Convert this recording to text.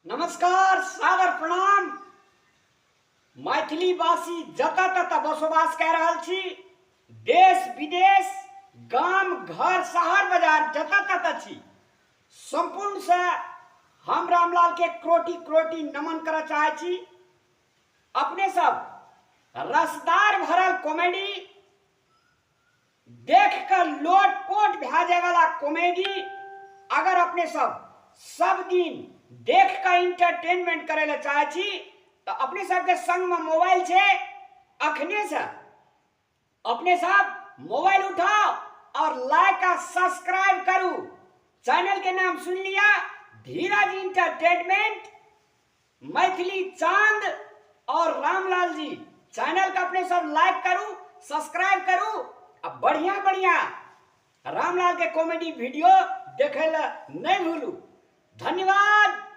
नमस्कार, सादर प्रणाम। मैथिली वासी जतऽ ततऽ बसोबास कए रहल छी, देश विदेश, गाम घर, शहर बाजार, जतऽ ततऽ छी, सम्पूर्ण से हम रामलाल के क्रोटी क्रोटी नमन करऽ चाहै छी। अपने सब रसदार भरल कॉमेडी देख कऽ लोटपोट भए जायवला कॉमेडी अगर अपने सब सब दिन देख कऽ इंटरटेनमेंट करै लए चाहै छी, तऽ अपने सबके संगमे मोबाइल छै, अखने से अपने सब मोबाइल उठाओ और लाइक आ सब्सक्राइब करू। चैनल के नाम सुन लिया, धीरज इंटरटेनमेंट, मैथिली चांद और रामलाल जी। चैनल के अपने सब लाइक करू, सब्सक्राइब करू आ बढ़िया बढ़िया रामलाल के कॉमेडी वीडियो देखे ला नहीं भूलू। धन्यवाद।